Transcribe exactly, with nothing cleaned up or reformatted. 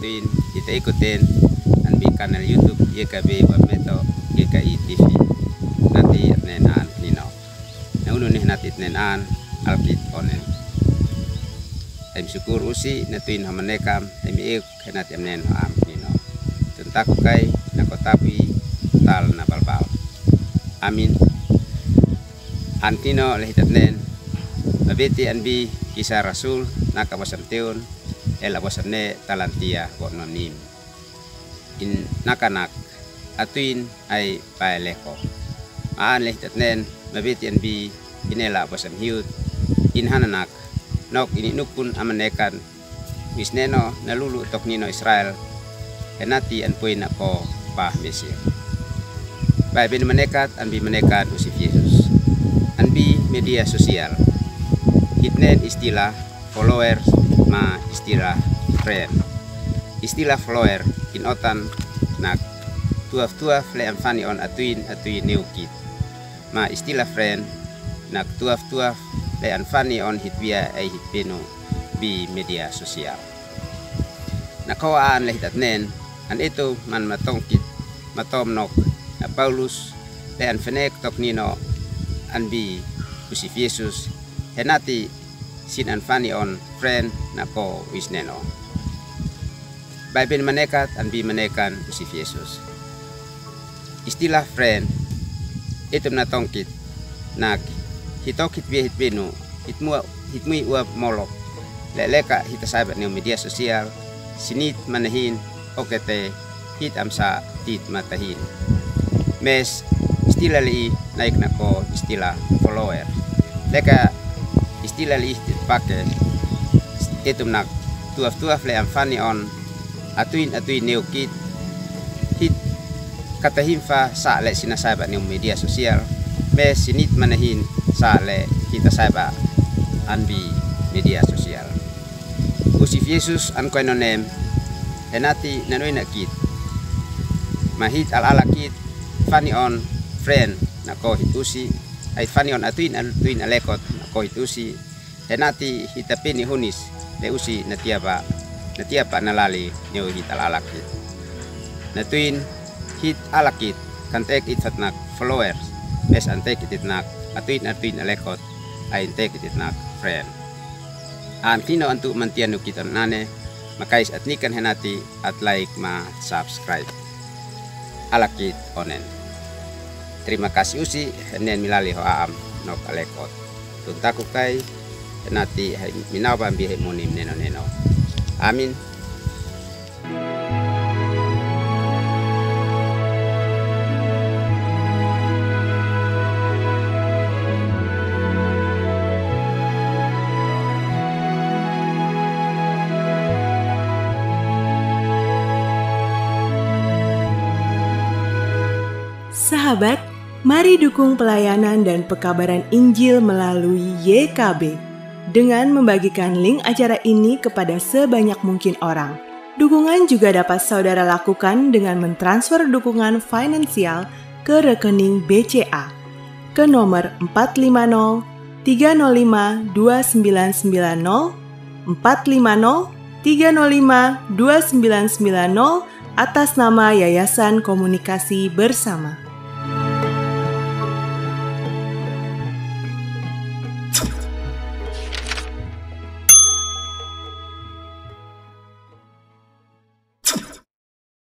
Ita ikutin an bi kanal YouTube Y K B Wammeto Y K I T V. Nati atnen an kinino. Na unu ni nati atnen an alkit onen. Ai msukul usi na tuin hamanekam, ai mi ik henati amnen ho am kinino. Tun taku kai na ko tapui tal na balbal. Amin. An kinino le hita atnen. Mabiti an bi kisa rasul na ka bosam tiun, el a bosam ne talantia bo nonim. In nakanak atuin ai paeleko. Maan le hita atnen, mabiti an bi inela bosam hiut. In hananak, nok ini nukun amanekan, wis neno na lulu tok nino Israel, henati an pui na ko pa Mesir. Bai bin manekat, an bi manekan Usif Yesus. An bi media sosial. Hitnen istila followers ma istila friend. Istila follower in otan nak tuaf-tuaf le amfani on atuin, atuin neukit. Ma istila friend nak tuaf-tuaf le amfani on hitbia ai hitbinu bi media sosial. Na ko an le hita atnen, an itu man matongkit, matom nok, na Paulus, le an fenek tok nino, an bi Usif Yesus, henati sin an fani on friend na ko wis neno. Bai bin manekat an bi manekan Usif Yesus. Istila friend, itum na tongkit, nak, hitokit bia hitbinu, hitmua, hitmui ua molok, leleka hita saiba neu media sosial, sinit manahin, okete, hit amsa tit matahin. Mes, istila li naik na ko istila follower. Leka istila li tit pake, itum nak tuaf-tuaf le amfani on, atuin, atuin neukit, hit katahin fa sa le sina saiba neu media sosial, mes sinit manahin sa le hita saiba an bi media sosial. Usif Yesus an ko ino nem, henati nanui nakit. Ma hit al-alakit, fani on friend na ko hit usi, ai fani on atuin, atuin alekot na ko hit usi, henati hita pini hunis le usi na tiaba, na tiaba na lali neu hit al-alakit. Na tuin hit alakit, kan tek it fatnak followers, mes an tek it itnak atuin, atuin alekot, ai tek it itnak friend. An kino antu mantian nu kiton nane, makais at nikan henati at like ma subscribe. Alakit onen. Terima kasih usi, henen milali ho aam nok alekot. Tun taku kai, henati hai minau bambi hai munim neno-neno. Amin. Sahabat, mari dukung pelayanan dan pekabaran Injil melalui Y K B dengan membagikan link acara ini kepada sebanyak mungkin orang. Dukungan juga dapat saudara lakukan dengan mentransfer dukungan finansial ke rekening B C A ke nomor empat lima nol tiga nol lima dua sembilan sembilan nol, empat lima nol tiga nol lima dua sembilan sembilan nol, atas nama Yayasan Komunikasi Bersama.